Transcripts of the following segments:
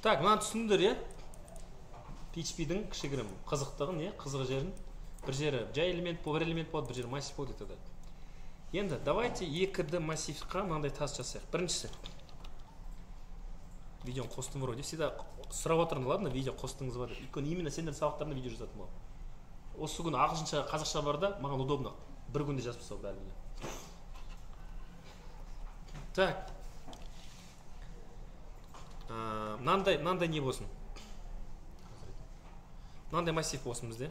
Так, мынаны түсіндіңдер, иә? PHP-дің кішігірім қызықтығын, иә, қызық жерін. Бір жері жай элемент, бір элемент болады, бір жері массив болады и так далее. Енді давайте 2D массивқа мынандай тас жасайық. Біріншісі. Видеоны қостым вроде. Всегда сұрап отырмын, ладно, видео қостыңыз ба деп. Өйткені именно сендердің сабақтарында видео жазатын боламын. Осы күні ағылшынша, қазақша бар да, маған удобно. Бір күнде жазып тастау бәрін. Так. Мынандай не болсын? Мынандай массив болсын бізде.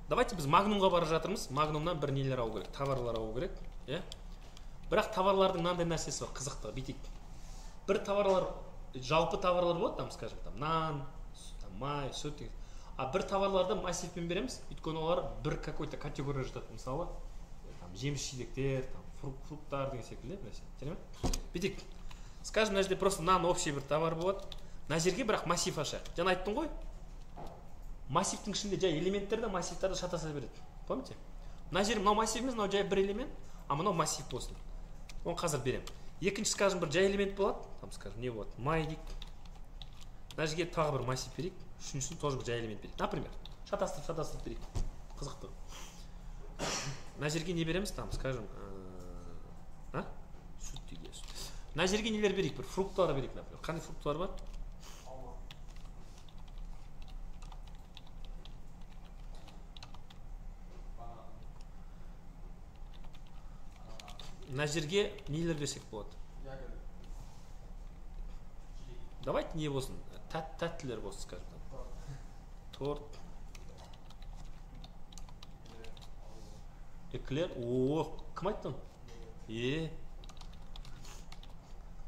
Давайте біз Магнумға бара жатырмыз. Магнумнан бір нелер алу керек, товарлар алу керек, иә? Бірақ товарлардың мынандай нәрсесі бар, қызықты, бүйтейік. Бір товарлар, жалпы товарлар болады, там, скажем, там нан, там, май, сүт деген. А бір товарларды массивпен береміз, өйткені олар бір какой-то категория жатады. Мысалы, там жеміс-жидектер, там фруктар деген секілді, бір нәрсе. Жарай ма? Бүйтейік. Скажем, мына жерде просто нан общий бір товар болады. Мына жерге бірақ массив ашайық. Жаңа айттым ғой. Массивтің ішінде жай элементтер де массивтарды шатаса береді. Помните? Мына жер мынау массив емес, мынау жай бір элемент, а мынау массив болсын. Оны қазір беремін. Екінші, скажем, бір жай элемент болады. Там, скажем, не болады? Май дейік. Мына жерге тағы бір массив берейік. Үшіншісін тоже бір жай элемент берейік. Например, шатастырып берейік. Қызықты. Мына жерге не береміз? Там, скажем, а? Сүт деген. Мына жерге нелер берейік? Бір фруктылар берейік, например. Қандай фруктылар бар? Мына жерге нелер берсек болады? Давайте не болсын? Тәттілер болсын, скажем. Торт. Эклер. О, кім айтты оны? Е.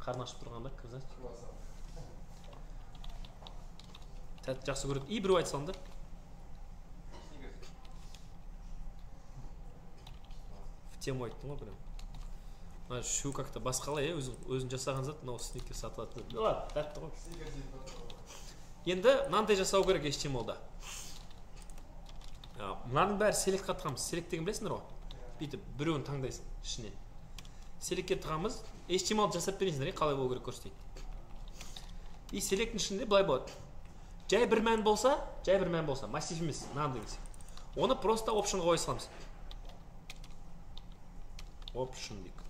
Қарны ашып тұрғанда, кірза. Тәтті жақсы көреді. И біреу айта салыңдар. В тему айттым ғой прям. Мына шу как-то басқалай, өзің жасаған зат, мынау сникер сатылады. Ладно, тәтті ғой. Енді мынандай жасау керек HTML-да. Мынаның бәрі селектқа тығамыз. Селект деген білесіңдер ғой? Бүйтіп біреуін таңдайсың ішінен. Селектке тығамыз. HTML жасап бересіңдер, қалай болу керек көрсетейін. И селектің ішінде былай болады. Жай бір мән болса, жай бір мән болса, массив емес, мынаны деген сияқты. Оны просто option-ға қоя саламыз. Option дейік.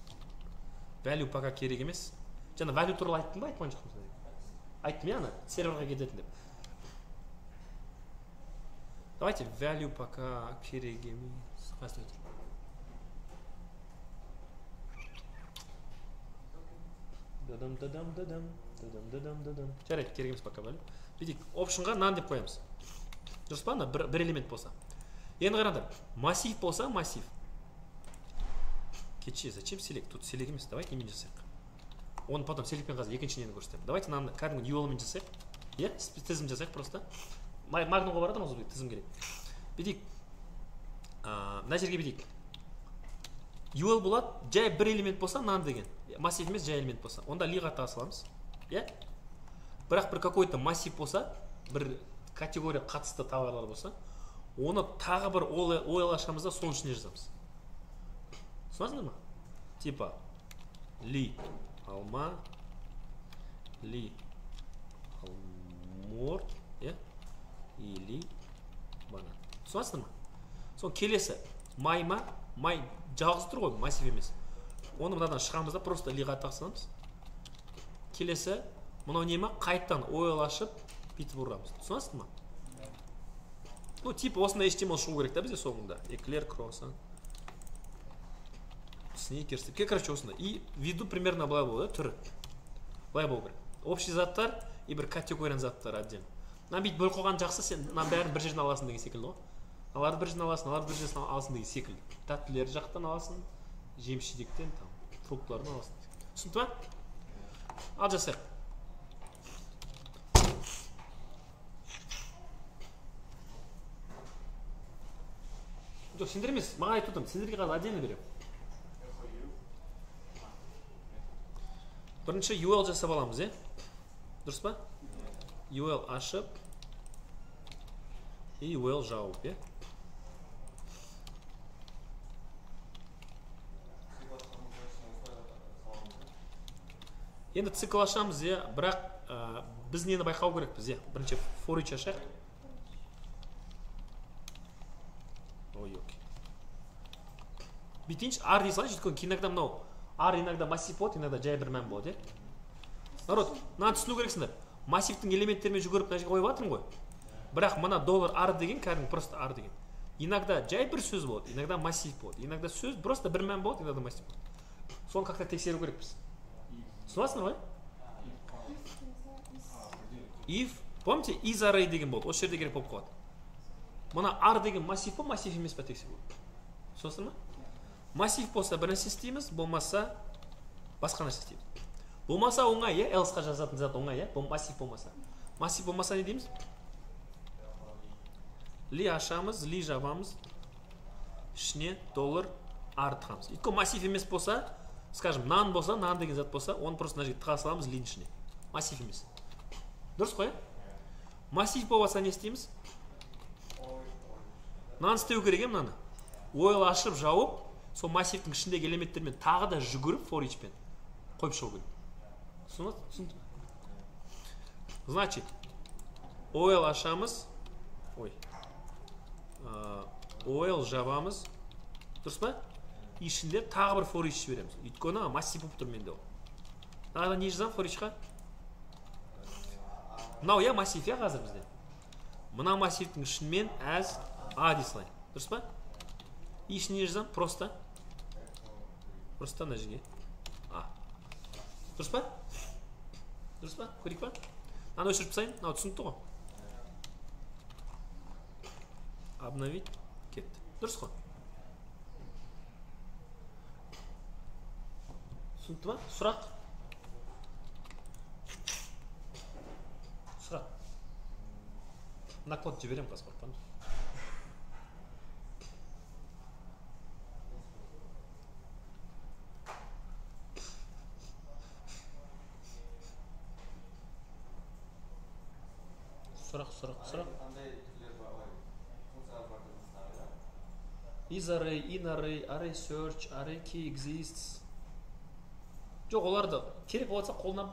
Value пока керек емес. Жаңа value туралы айттым ба, айтқан жоқпын сіздерге? Айттым, иә, ана серверға кететін деп. Давайте value пока керек емес. Қайсысы өтір? Дадам, дадам, дадам, дадам, дадам, дадам. Жарайды, керек емес пока value. Бүйтейік, option-ға none деп қоямыз. Дұрыс па, ана бір элемент болса. Енді қараңдар, массив болса, массив. Кече, зачем select? Тут select емес, давайте немен жасайық. Оны потом select-пен қазір екінші нені көрсетемін. Давайте мынаны кәдімгі UL-мен жасайық. Иә, тізім жасайық просто. Магнумға барады ғой, тізім керек. Бүйтейік. Мына жерге бүйтейік. UL болады, жай бір элемент болса, none деген. Массив емес, жай элемент болса. Онда li-ға таға саламыз. Иә? Бірақ бір какой-то массив болса, бір категория қатысты товарлар болса, оны тағы бір OL ашамыз да, соның ішіне жазамыз. Түсінесіңдер ма? Типа ли алма, ли алмұрт, иә? Или банан. Түсінесіңдер ма? Соң келесі май ма? Май жалғыз тұр ғой, массив емес. Оны мынадан шығамыз да просто ли-ға тақсамыз. Келесі мынау не ма? Қайтадан OL ашып бүйтіп ұрамыз. Түсінесіңдер ма? Ну, типа осындай HTML шығу керек та бізде соңында. Эклер, круассан, сникерс. Короче, осындай. И виду примерно былай болады, түрі. Былай болу керек. Общий заттар и бір категорияның заттары отдельно. Мына бүйтіп бөліп қойған жақсы, сен мынаның бәрін бір жерден аласың деген секілді ғой. Аларды бір жерден аласың, аларды бір жерден аласың деген секілді. Тәттілер жақтан аласың, жеміс-жидектен, там, фруктылардан аласың. Түсінікті ма? Ал жасайық. Жоқ, сендер емес, маған айтып отырмын, сендерге қазір отдельно беремін. Бірінші UL жасап аламыз, е? Дұрыс па? UL ашып и UL жауып, е? Енді цикл ашамыз, иә, бірақ біз нені байқау керекпіз, иә? Бірінші for each ашайық. Ой, окей. Бүйтейінші, r дей салайыншы, өйткені иногда мынау r иногда массив болады, иногда жай бір мән болады, иә? Народ, мынаны түсіну керексіңдер. Массивтің элементтерімен жүгіріп мына жерге қойып жатырмын ғой. Бірақ мына доллар r деген кәдімгі просто r деген. Иногда жай бір сөз болады, иногда массив болады, иногда сөз просто бір мән болады, иногда массив болады. Соны как-то тексеру керекпіз. Түсінесіңдер ғой? If, помните, is array деген болды, осы жерде керек болып қалады. Мына r деген массив па, массив емес па тексеру. Түсінесіңдер ма? Массив болса бір нәрсе істейміз, болмаса басқа нәрсе істейміз. Болмаса оңай, иә, else-қа жазатын зат оңай, иә, массив болмаса. Массив болмаса не дейміз? Ли ашамыз, ли жабамыз, ішіне доллар r тығамыз. Өйткені массив емес болса, скажем, нан болса, нан деген зат болса, оны просто мына жерге тыға саламыз лидің ішіне. Массив емес. Дұрыс қой, иә? Массив болса не істейміз? Нан істеу керек, иә, мынаны. Ойл ашып, жауып, сол массивтің ішіндегі элементтермен тағы да жүгіріп for each-пен қойып шығу керек. Түсінді? Значит, ойл ашамыз, ой, ойл жабамыз, дұрыс па? Ішінде тағы бір for each жібереміз. Өйткені массив болып тұр менде ол. Тағы да не жазамын for each-қа? Мынау, иә, массив, иә, қазір бізде. Мына массивтің ішімен as a дей салайын. Дұрыс па? Ішіне жазамын просто мына жерге а. Дұрыс па? Дұрыс па? Көрейік па? Мынаны өшіріп тастайын. Мынау түсінікті ғой. Обновить кетті. Дұрыс қой? Түсінікті ма? Сұрақ? Сұрақ. Мына код жіберемін қазір, қорықпаңыз. Сұрақ, сұрақ, сұрақ. Is array, in array, array search, array key exists. Жоқ, оларды керек болса қолынан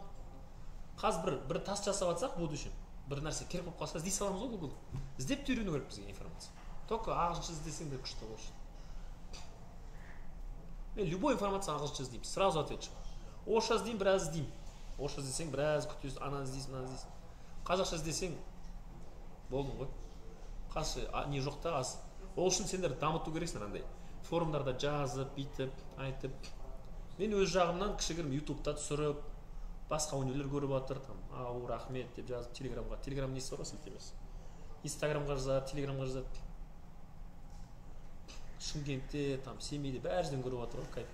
қазір бір тас жасап атсақ, будущем бір нәрсе керек болып қалса, іздей саламыз ғой Google. Іздеп те үйрену керек бізге информация. Только ағылшынша іздесең де күшті болшы. Мен любой информация ағылшынша іздеймін, сразу ответ шығады. Орысша іздеймін, біраз іздеймін. Орысша іздесең біраз күтесің, ананы іздейсің, мынаны іздейсің. Қазақша іздесең болдың ғой. Қазақша не жоқ та аз. Ол үшін сендер дамыту керексіңдер андай. Форумдарда жазып, бүйтіп, айтып. Мен өз жағымнан кішігірім YouTube'та түсіріп, басқа өнерлер көріп жатыр, там, ау, рахмет деп жазып, Телеграмға. Телеграм несі бар ғой, сілтемесі. Инстаграмға жазады, Телеграмға жазады. Шымкентте, там, Семейде бәр жерден көріп жатыр ғой, кайф.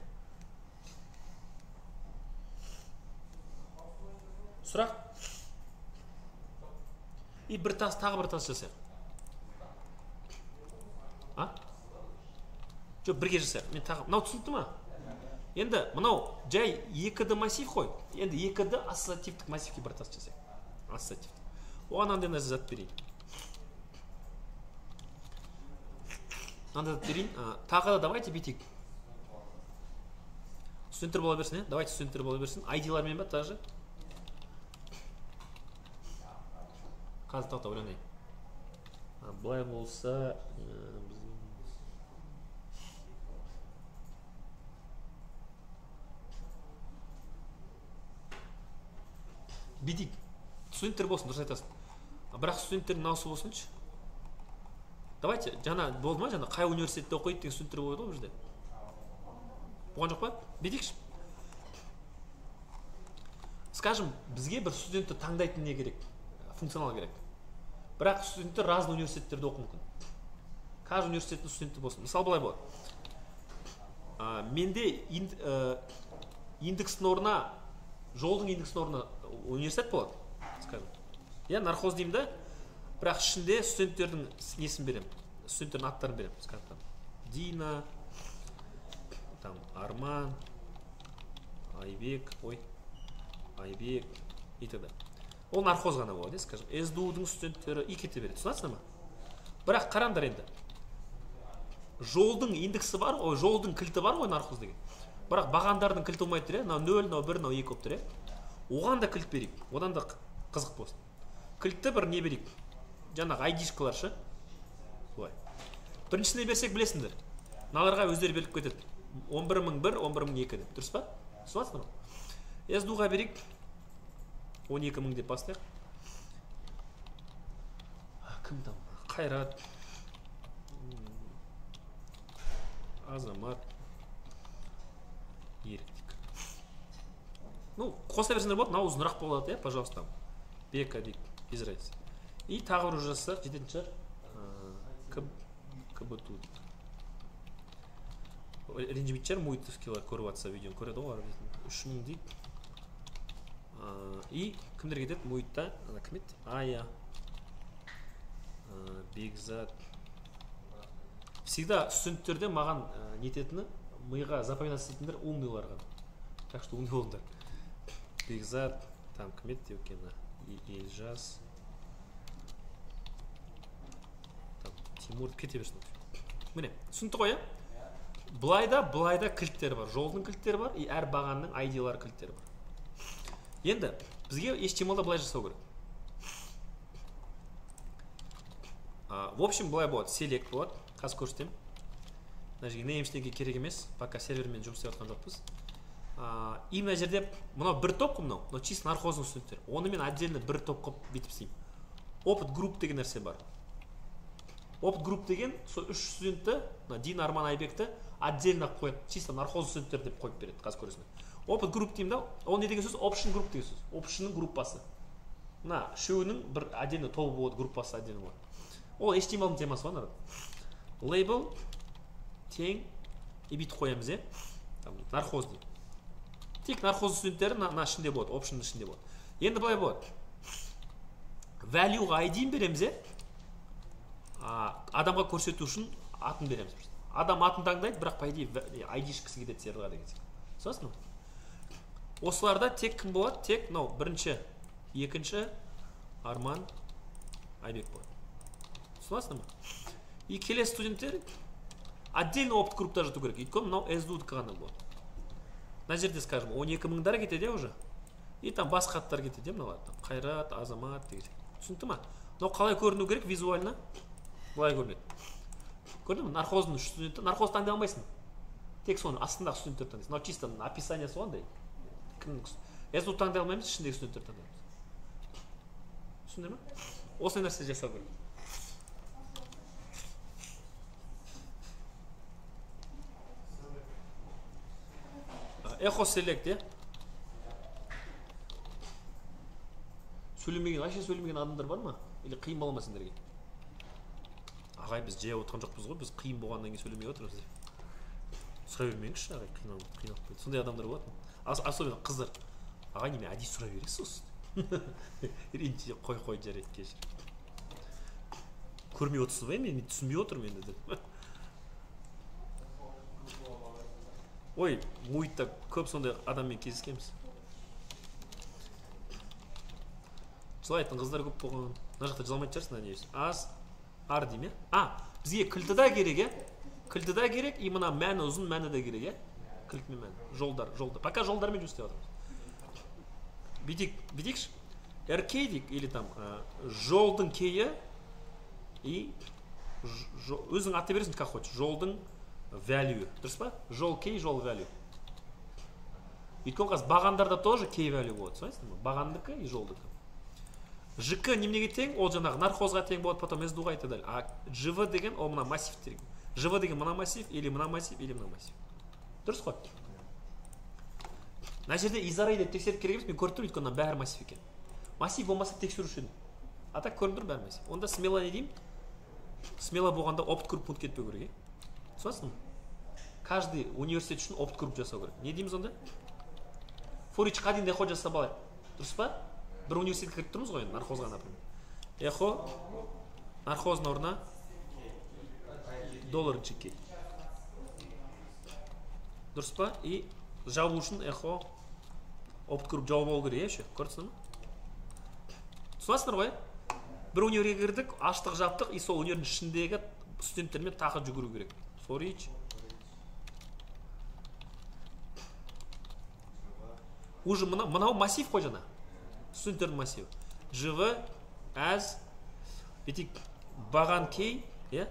Сұрақ? И бір тас, тағы бір тас жасайық. А? Жоқ, бірге жасайық. Мен тағы, мынау түсінікті ма? Енді мынау жай 2D массив қой. Енді 2D ассоциативтік массивке бір тас жасайық. Ассоциативтік. Оған андай нәрсе зат берейін. Андай зат берейін. Тағы да давайте бүйтейік. Студенттер бола берсін, иә? Давайте студенттер бола берсін. ID-лармен ба тоже? Қазір тоқта ойланайын. Былай болса, бүйтейік. Студенттер болсын, дұрыс айтасың. Бірақ студенттердің мынаусы болсыншы. Давайте, жаңа болды ма, жаңа қай университетте оқиды деген студенттер болады ғой бұл жерде. Болған жоқ па? Бүйтейікші. Скажем, бізге бір студентті таңдайтын не керек? Функционал керек. Бірақ студенттер разный университеттерде оқуы мүмкін. Каждый университеттің студенті болсын. Мысалы былай болады. Менде индекстің орнына, жолдың индексінің орнына университет болады, скажем. Я нархоз деймін да, бірақ ішінде студенттердің несін беремін, студенттердің аттарын беремін, скажем, там Дина, там Арман, Айбек, ой, Айбек и так далее. Ол нархоз ғана болады, скажем, СДУ-дың студенттері и кете береді. Түсінесіңдер ма? Бірақ қараңдар енді. Жолдың индексі бар, ой, жолдың кілті бар ғой нархоз деген. Бірақ бағандардың кілті болмай тұр, мынау 0, мынау 1, мынау 2 болып тұр. Оған да кілт берейік, одан да қызық болсын. Кілтті бір не берейік? Жаңағы айдишкалар шы. Солай. Біріншісіне берсек білесіңдер. Мыналарға өздері беріліп кетеді. 11001, 11002 деп. Дұрыс па? Түсінесіңдер ма? СДУ-ға берейік. 12000 деп бастайық. Кім там? Қайрат, Азамат, Ерік дейік. Ну, қоса берсеңдер болады, мынау ұзынырақ болады, иә, пожалуйста. Бека дейік, без разницы. И тағы бір жазсақ, жететін шығар. КБТУ дейік. Ренжімейтін шығар, муитовскийлар көріп жатса видеоны көреді ғой, 3000 дейік. И кімдер кетеді? Муитта, ана кім еді? Ая, Бекзат. Всегда студенттерде маған нететіні, миға запоминать ететіндер умныйлар ғана. Так что умный болыңдар. Бекзат, там кім еді екен? Елжас, там Тимур, кете берсін. Міне, түсінікті ғой, иә? Былай да, былай да кілттер бар. Жолдың кілттері бар, и әр бағанның ID-лары кілттері бар. Енді бізге HTML-да былай жасау керек. В общем, былай болады. Select болады. Қазір көрсетемін. Мына жерге name ештеңе керек емес. Пока сервермен жұмыс істеп жатқан жоқпыз. И мына жерде мынау бір топ қой, мынау. Мынау чисто нархоздың студенттері. Оны мен отдельно бір топ қылып бүйтіп істеймін. Опыт групп деген нәрсе бар. Опыт групп деген сол үш студентті, мына Дина, Арман, Айбекті отдельно қойып, чисто нархоз студенттер деп қойып береді. Қазір көресіңдер. Опыт групп деймін да, ол не деген сөз? Option group деген сөз. Option'ның группасы. Мына үшеуінің бір отдельно тобы болады, группасы отдельно болады. Ол HTML-ның темасы ғой, народ. Label тең и бүйтіп қоямыз, иә? Там нархоз дейді. Тек нархоз студенттері мына ішінде болады, option'ның ішінде болады. Енді былай болады. Value-ға ID-ін береміз, иә? Адамға көрсету үшін атын береміз. Адам атын таңдайды, бірақ по идее ID-шкісі кетеді серверға деген сияқты. Түсінесің бе? Осыларда тек кім болады? Тек мынау бірінші, екінші Арман, Айбек болады. Түсінесің бе? И келесі студенттер отдельно опыт группта жату керек. Өйткені мынау СДУ-дікі ғана болады. Мына жерде, скажем, 12 мыңдар кетеді уже. И там басқа аттар кетеді, мыналар. Қайрат, Азамат деген сияқты. Түсінікті ма? Мынау қалай көріну керек визуально? Былай көрінеді. Көрдің бе? Нархоздың үш студенті, нархоз таңдай алмайсың. Тек соның астындағы студенттер таңдайсың. Мынау чисто описаниясы қандай? Кімнің СДУ таңдай алмаймыз, ішіндегі студенттер таңдаймыз. Түсіндіңдер ме? Осындай нәрсе жасау керек. Эхо select, иә? Сөйлемеген, вообще сөйлемеген адамдар бар ма? Или қиын бола ма сендерге? Ағай, біз жеп отырған жоқпыз ғой, біз қиын болғаннан кейін сөйлемей отырмыз деп. Сұрай бермеңізші, ағай, қиналып кетті. Сондай адамдар болады. Особенно қыздар. Ағай, неме әдейі сұрай бересіз осы? Ренжи, қой, қой, жарайды, кешір. Көрмей отырсыз ба, мен түсінбей отырмын енді деп. Ой, муитта көп сондай адаммен кездескенбіз. Жылайтын қыздар көп болған. Мына жақта жыламайтын шығарсың, надеюсь. Аз, ар деймін, иә? А, бізге кілті да керек, иә? Кілті да керек, и мына мәні ұзын мәні де керек, иә? Кілт мен мәні. Жолдар, жолдар. Пока жолдармен жұмыс істеп жатырмыз. Бүйтейік, бүйтейікші. РК дейік, или там жолдың кейі и өзің аты бересің, как хочешь. Жолдың value. Дұрыс па? Жол кей, жол value. Өйткені қазір бағандарда тоже кей value болады, түсінесің бе? Бағандікі и жолдікі. ЖК неменеге тең? Ол жаңағы нархозға тең болады, потом СДУ-ға и так далее. А ЖВ деген ол мына массив тең. ЖВ деген мына массив, или мына массив, или мына массив. Дұрыс қой? Мына жерде изарай деп тексеріп керек емес, мен көріп тұрмын, өйткені мына бәрі массив екен. Массив болмаса тексеруші едім. А так көрініп тұр бәрі массив. Онда смело не деймін? Смело болғанда опыт групп пункт кетпеу керек, е? Түсінесің бе? Каждый университет үшін опыт групп жасау керек. Не дейміз онда? For each қа дейін эхо жасап алайық. Дұрыс па? Бір университетке кіріп тұрмыз ғой енді, нархозға, например. Эхо, нархоздың орнына доллар GK. Дұрыс па? И жабу үшін эхо опыт групп жауып алу керек, иә, еще? Көрдіңіздер ме? Түсінесіңдер ғой, иә? Бір универге кірдік, аштық, жаптық, и сол универдің ішіндегі студенттермен тағы жүгіру керек. For each. Уже мынау массив қой жаңа. Студенттердің массиві. Jv as бүйтейік, баған key, иә?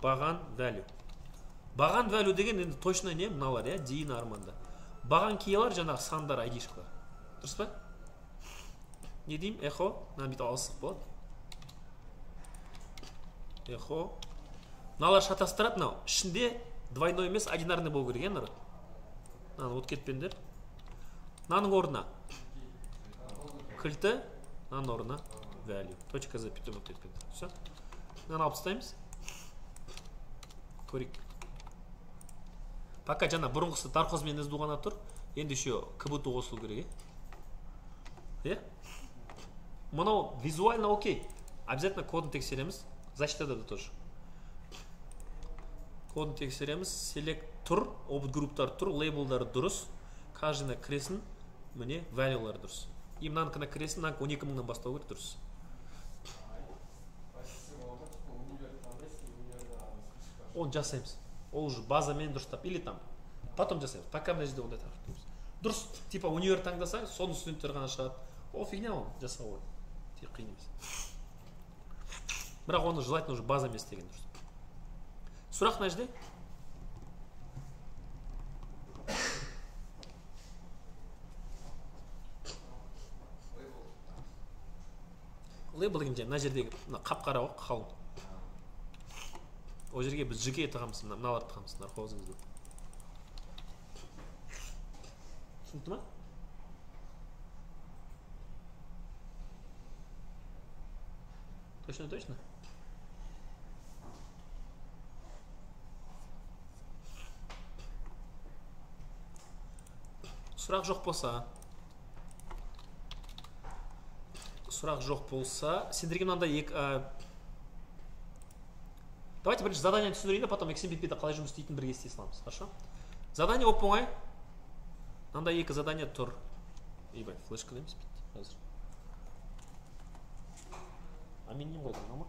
Баған value. Баған value деген енді точно не мыналар, иә? Дейін арманда. Баған key'лар жаңағы сандар, айдишкалар. Дұрыс па? Не деймін? Эхо. Мынаны бүйтіп алсақ болады. Эхо. Мыналар шатастырады мынау. Ішінде двойной емес, одинарный болу керек, иә, народ? Мынаны от кетпеңдер. Мынаның орнына кілті, мынаның орнына value. Точка запятой болып кетпеңдер. Все. Мынаны алып тастаймыз. Көрейік. Пока жаңа бұрынғысы Нархоз мен СДУ ғана тұр. Енді еще КБТУ қосылу керек, иә? Мынау визуально окей. Обязательно кодын тексереміз. Защитада да тоже. Кодын тексереміз. Select тұр, обд групптар тұр, лейблдары дұрыс. Каждыйына кіресін, міне value'лары дұрыс. И мынаныкына кіресін, мынанікі 12 мыңнан бастау керек, дұрыс. Оны жасаймыз. Ол уже базамен дұрыстап, или там потом жасаймыз. Пока мына жерде ондай тақырып емес. Дұрыс, типа универ таңдасаң, соның студенттері ғана шығады. Ол фигня, ол жасау тек қиын емес. Бірақ оны желательно уже базамен істеген дұрыс. Сұрақ мына жерде? Лейбл деген жай, мына жердегі мына қап-қара ғой, қалың. Ол жерге біз жеке тығамыз, мыналарды тығамыз, нархозымызды. Түсінікті ма? Точно, точно? Сұрақ жоқ болса, сендерге мынандай екі, давайте бірінші задание түсіндірейін, потом XMPP-де қалай жұмыс істейтінін бірге істей саламыз. Хорошо? Задание оп-оңай. Мынандай екі задание тұр. Ебать, флешка емес бітті қазір. А мен нем қойдым, мама?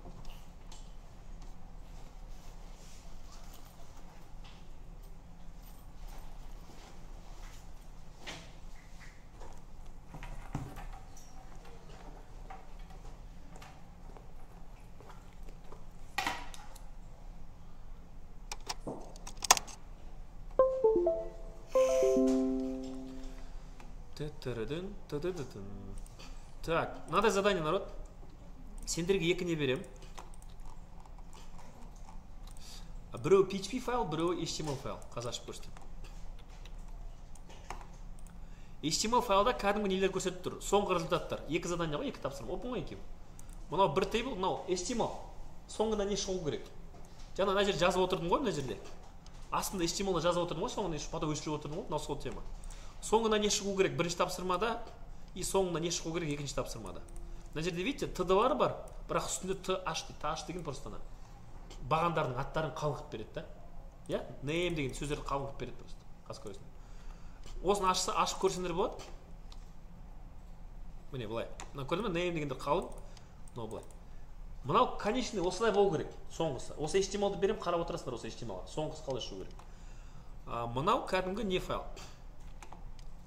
Так, мынадай задание, народ. Сендерге екі не берем. Біреуі PHP файл, біреуі HTML файл. Қазір ашып көрсетемін. HTML файлда кәдімгі нелер көрсетіп тұр. Соңғы результаттар. Екі задание ғой, екі тапсырма. Оп-оңай екеуі. Мынау бір table, мынау HTML. Соңында не шығу керек? Жаңа мына жерде жазып отырдым ғой, мына жерде. Астында HTML-ды жазып отырдым ғой, соңында потом өшіріп отырдым ғой, мынау сол тема. Соңында не шығу керек бірінші тапсырмада, и соңында не шығу керек екінші тапсырмада. Мына жерде видите, TD-лар бар, бірақ үстінде TH дейді. TH деген просто ана бағандардың аттарын қалың қылып береді да. Иә? Name деген сөздерді қалың қылып береді просто. Қазір көресіңдер. Осыны ашып көрсеңдер болады. Міне былай. Мына көрдің бе? Name дегендер қалың. Мынау былай. Мынау конечный осылай болу керек, соңғысы. Осы HTML-ды берем, қарап отырасыңдар осы HTML-ға. Соңғысы қалай шығу керек. Мынау кәдімгі не файл?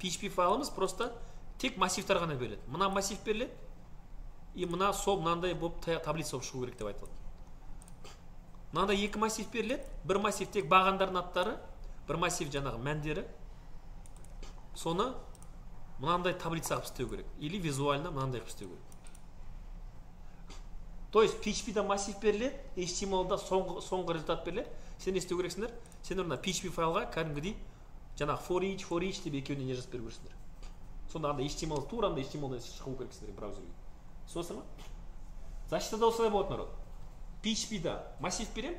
PHP файлымыз просто тек массивтар ғана беріледі. Мына массив беріледі, и мына сол мынандай болып таблица болып шығу керек деп айтылады. Мынандай екі массив беріледі. Бір массив тек бағандардың аттары, бір массив жаңағы мәндері. Соны мынандай таблица қылып істеу керек. Или визуально мынандай қылып істеу керек. То есть PHP-да массив беріледі, HTML-да соңғы результат беріледі. Сен не істеу керексіңдер? Сендер мына PHP файлға кәдімгідей жаңағы for each деп екеуіне не жазып беру керексіңдер. Сонда анда HTML тура анда HTML-дан шығу керексіңдер браузерге. Түсінесіңдер ма? Защитада осылай болады, народ. PHP-да массив берем,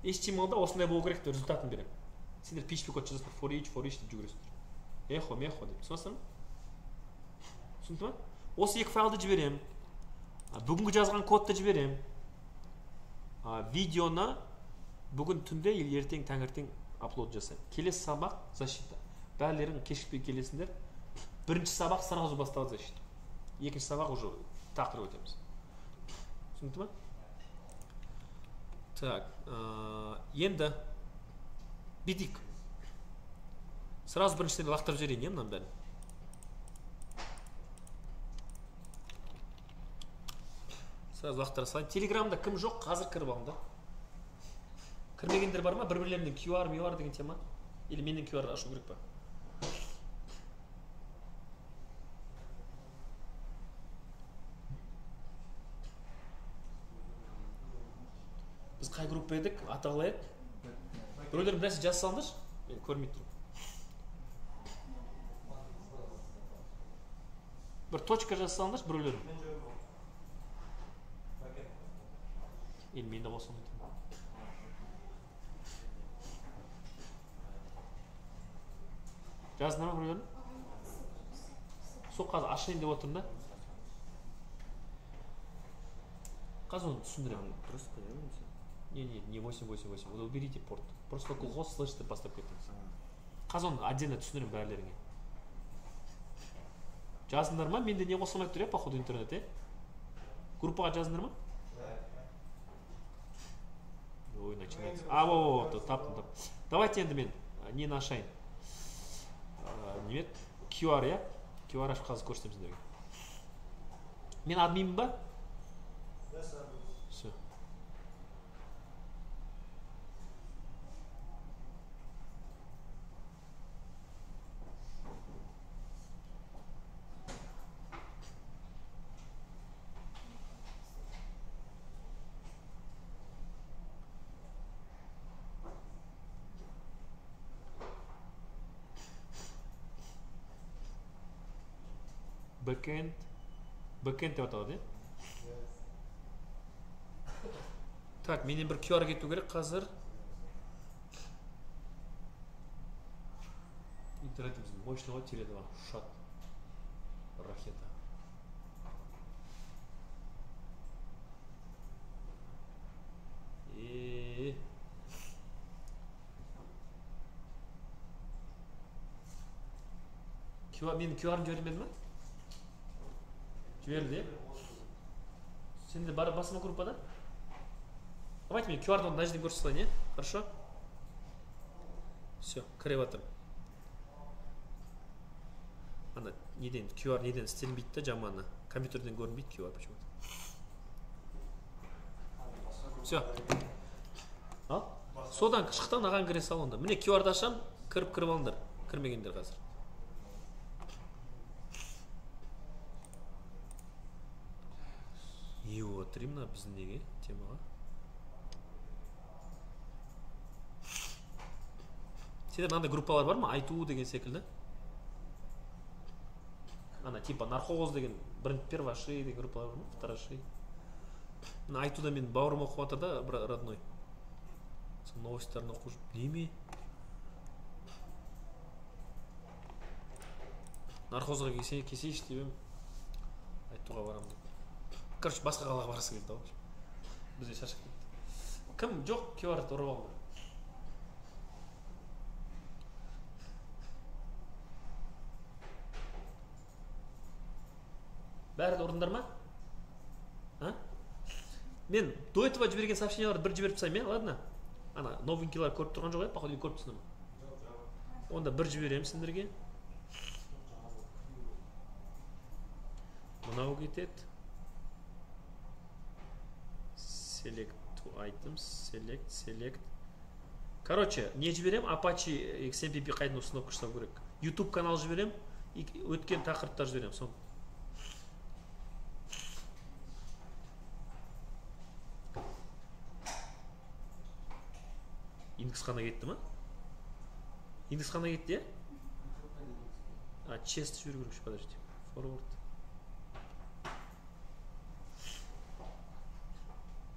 HTML-да осындай болу керек деп результатын берем. Сендер PHP код жазасыңдар, for each деп жүгіресіңдер. Эхо, мехо деп. Түсінесіңдер ма? Түсінді ма? Осы екі файлды жіберем. Бүгінгі жазған кодты жіберем. Видеоны бүгін түнде или ертең таңертең аплод жасаймын. Келесі сабақ защита. Бәрілерің кешікпей келесіңдер. Бірінші сабақ сразу басталады защита. Екінші сабақ уже тақырып өтеміз. Түсінікті ма? Так, енді бүйтейік. Сразу біріншіден лақтырып жіберейін, иә, мынаның бәрін. Сразу лақтыра салайын. Телеграмда кім жоқ, қазір кіріп алыңдар. Кірмегендер бар ма? Бір-бірлерінен QR, MR деген тема? Или менен QR ашу керек па? Біз қай группа едік? Аты қалай еді? Біреулер бір нәрсе жаза салыңдаршы. Мен көрмей тұрмын. Бір точка жаза салыңдаршы біреулер. Или мен де қоса алмай тұрмын. Жаздыңдар ма біреулерін? Сол қазір ашайын деп отырмын да. Қазір оны түсіндіремін. Дұрыс қой, иә? Не, не, не 888. Вот уберите порт. Просто localhost слэш деп бастап кеттіңіз. Қазір оны отдельно түсіндіремін бәрілеріңе. Жаздыңдар ма? Менде не қосылмай тұр, иә, походу интернет, иә? Группаға жаздыңдар ма? Ой, начинается. А, во, таптым, таптым. Давайте енді мен нені ашайын. Неме? QR, иә? QR ашып қазір көрсетемін сіздерге. Мен админмін ба? Все. Backend, backend деп аталады, иә? Так, менен бір QR кету керек қазір. Интернетіміз мощный ғой, теле2 ұшады. Ракета. QR, менің QR-ым жібермеді ма? Жіберді, иә? Сенде бар басма группада? Давайте мен QR-ды мына жерден көрсете салайын, иә? Хорошо? Все, кіріп жатырмын. Ана неден QR неден істелінбейді да жаманы. Компьютерден көрінбейді QR почему-то. Все. Ал? Содан шықтан аған кіре сал онда. Міне QR-ды ашам, кіріп алыңдар. Кірмегендер қазір. Не отыр мына біздің неге темаға? Сенде мынандай группалар бар ма? Айту деген секілді. Ана типа нархоз деген, бірінші перваши деген группалар бар ма? Втораши. Мына Айтуда мен бауырым оқып жатыр да, родной. Сол новостьтарын оқып жүріп, неме? Нархозға келсейші деп едім. Айтуға барамын деп. Короче, басқа қалаға барғысы келді ғой. Бізде шаршап кетті. Кім жоқ, QR-ды ұрып алды. Бәрі де ұрдыңдар ма? А? Мен до этого жіберген сообщенияларды бір жіберіп тастаймын, ладно? Ана новенькийлар көріп тұрған жоқ, походу көріп тұрсыңдар ма? Онда бір жіберемін сендерге. Мынау кетеді. Select two items, select, select. Короче, не жіберем, Apache XMPP қайдан установка жасау керек. YouTube канал жіберем, өткен тақырыптар жіберем, соны. Индекс қана кетті ма? Индекс қана кетті, иә? А, чест жіберу керек, подождите. Forward.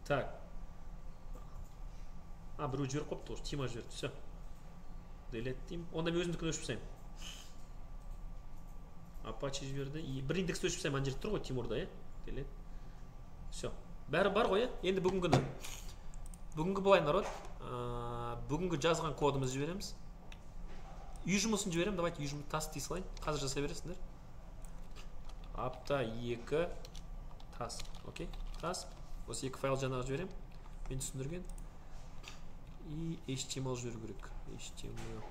Так. А, біреу жіберіп қойыпты ғой, Тима жіберді, все. Delete деймін. Онда мен өзімдікін өшіріп тастаймын. Apache жіберді. И бір индексті өшіріп тастаймын, ана жерде тұр ғой Тимурда, иә? Delete. Все. Бәрі бар ғой, иә? Енді бүгінгіні. Бүгінгі былай, народ. Бүгінгі жазған кодымызды жібереміз. Үй жұмысын жіберемін. Давайте үй жұмысын тас дей салайын. Қазір жасай бересіңдер. Апта 2 тас. Окей, тас. Осы екі файл жаңағы жіберемін. Мен түсіндірген. И HTML жіберу керек. HTML.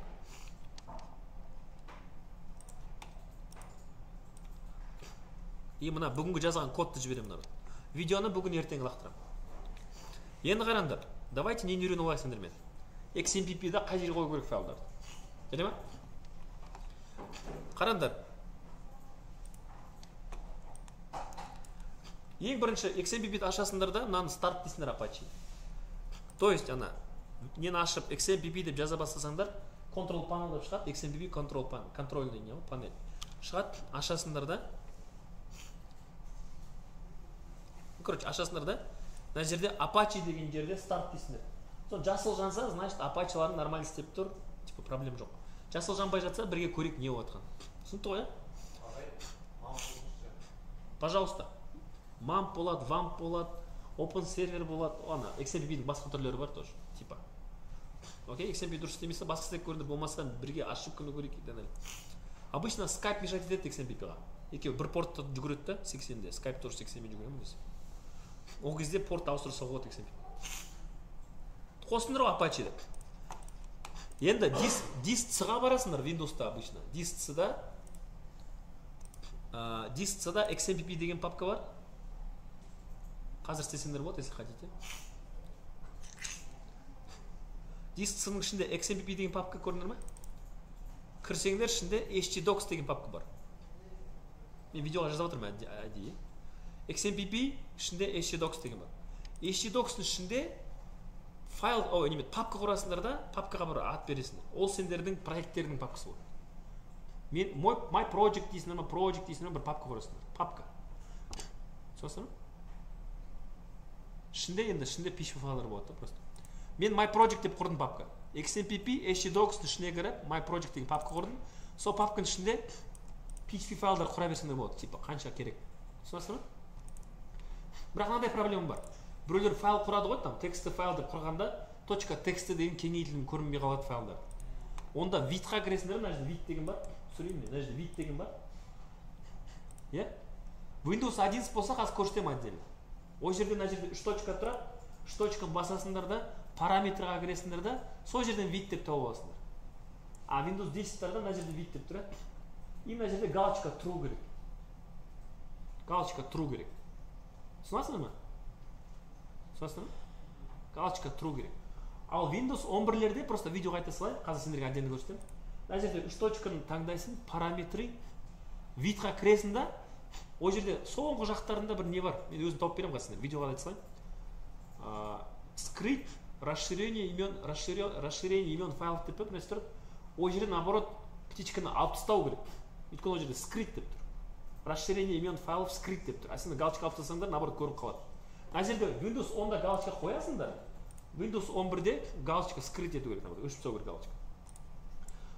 И мына бүгінгі жазған кодты жіберемін, народ. Видеоны бүгін ертең лақтырамын. Енді қараңдар, давайте нені үйреніп алайық сендермен. XMPP-да қай жерге қою керек файлдарды. Жарай ма? Қараңдар. Ең бірінші XMPP-ді ашасыңдар да, мынаны старт дейсіңдер Apache. То есть ана нені ашып XMPP деп жаза бастасаңдар, Control Panel деп шығады, XMPP Control Panel, контрольный не панель. Шығады, ашасыңдар да. Короче, ашасыңдар да. Мына жерде Apache деген жерде старт дейсіңдер. Сол жасыл жанса, значит, Apache-ларың нормально істеп тұр, типа проблем жоқ. Жасыл жанбай жатса, бірге көрейік не болып жатқанын. Түсінікті ғой, иә? Пожалуйста. MAMP болады, WAMP болады, Open Server болады, ана XMPP-дің басқа түрлері бар тоже, типа. Окей, XMPP дұрыс істемесе, басқа істеп көріңдер, болмаса бірге ошибканы көрейік и так далее. Обычно Skype мешать етеді XMPP-ға. Екеуі бір портта жүгіреді да, 80-де. Skype тоже 80-мен жүгіремін өзі. Ол кезде порт ауыстырса болады XMPP. Қосыңдар ғой Apache деп. Енді диск C-ға барасыңдар Windows-та обычно. Диск C-да XMPP деген папка бар. Қазір істесеңдер болады, если хотите. Диск C-ның ішінде XMPP деген папка көрдіңдер ме? Кірсеңдер ішінде htdocs деген папка бар. Мен видеоға жазып отырмын әдейі. XMPP ішінде htdocs деген бар. htdocs-ның ішінде файл, ой, неме, папка құрасыңдар да, папкаға бір ат бересіңдер. Ол сендердің проекттерінің папкасы болады. Мен my project дейсіңдер ма, project дейсіңдер ма, бір папка құрасыңдар. Папка. Түсінесіңдер ме? Ішінде енді, ішінде PHP файлдар болады да просто. Мен my project деп құрдым папка. XMPP htdocs-ның ішіне кіріп my project деген папка құрдым. Сол папканың ішінде PHP файлдар құра берсеңдер болады, типа қанша керек. Түсінесіңдер ме? Бірақ мынандай проблема бар. Біреулер файл құрады ғой, там тексті файл деп құрғанда .txt деген кеңейтілім көрінбей қалады файлдар. Онда вид-қа кіресіңдер, мына жерде вид деген бар. Түсірейін мен, мына жерде вид деген бар. Иә? Windows 11 болса қазір көрсетемін отдельно. Ол жерде мына жерде 3 точка тұрады, 3 точканы басасыңдар да, параметрға кіресіңдер да, сол жерден вид деп тауып аласыңдар. А Windows 10-тарда мына жерде вид деп тұрады. И мына жерде галочка тұру керек. Галочка тұру керек. Түсінесіңдер ме? Түсінесіңдер ме? Галочка тұру керек. Ал Windows 11-лерде просто видеоға айта салайын, қазір сендерге отдельно көрсетемін. Мына жерде 3 точканы таңдайсың, параметры, видқа кіресің да, ол жерде соңғы жақтарында бір не бар. Мен өзім тауып беремін қазір сендерге, видеоға айта салайын. Скрыть расширение имен, расширение имен файлов деп бір нәрсе тұрады. Ол жерде наоборот птичканы алып тастау керек. Өйткені ол жерде скрыть деп тұр. Расширение имен файлов скрыть деп тұр. А сендер галочка алып тастасаңдар, наоборот көрініп қалады. Мына жерде Windows 10-да галочка қоясыңдар. Windows 11-де галочка скрыть ету керек, наоборот, өшіп тастау керек галочка.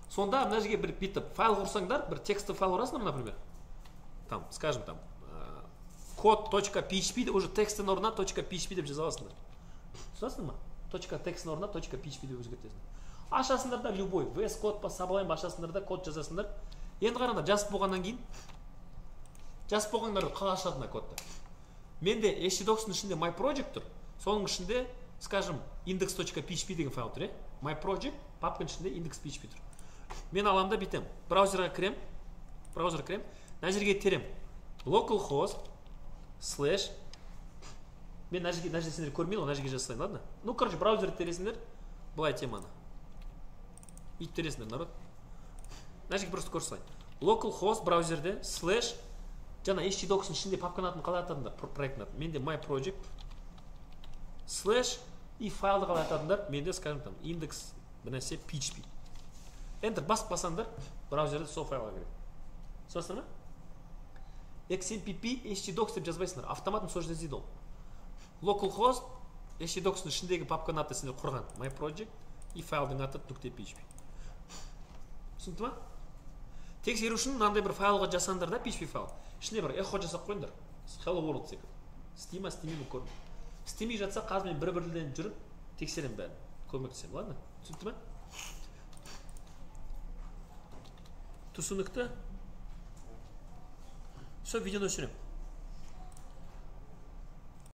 Сонда мына жерге бір бүйтіп файл құрсаңдар, бір тексті файл құрасыңдар, например. Там, скажем, там код.php уже текстің орнына .php деп жаза аласыңдар. Түсінесіңдер ма? .текстің орнына .php деп өзгертесіңдер. Ашасыңдар да любой VS Code па, Sublime ашасыңдар да код жазасыңдар. Енді қараңдар, жазып болғаннан кейін жазып болғандар қалай ашады мына кодты? Менде htdocs-ның ішінде my project тұр. Соның ішінде, скажем, index.php деген файл тұр, My project папканың ішінде index.php тұр. Мен аламын да бүйтемін. Браузерға кірем. Браузерға кірем. Мына жерге терем. Localhost слэш. Мен мына жерге сендер көрмейді ғой, мына жерге жаза салайын, ладно? Ну, короче, браузерді тересіңдер. Былай теманы. Бүйтіп тересіңдер, народ. Мына жерге просто көрсетейін. Localhost браузерде слэш жаңа htdocs-ның ішінде папканың атын қалай атадыңдар? Проекттің атын. Менде my project слэш и файлды қалай атадыңдар? Менде, скажем, там индекс бір нәрсе php. Enter басып басаңдар, браузерде сол файлға кіреді. Түсінесіңдер ме? XMPP htdocs деп жазбайсыңдар, автоматом сол жерде іздейді ол. Localhost htdocs-ның ішіндегі папканың аты сендер құрған my project и файлдың аты .php. Түсінікті ма? Тексеру үшін мынандай бір файлға жасаңдар да, PHP файл. Ішіне бір эхо жасап қойыңдар. Hello World секілді. Істей ма, істемей ме көрмей. Істемей жатса, қазір мен бір-бірден жүріп тексеремін бәрін. Көмектесемін, ладно? Түсінікті ма? Түсінікті? Все, видеоны өшіремін.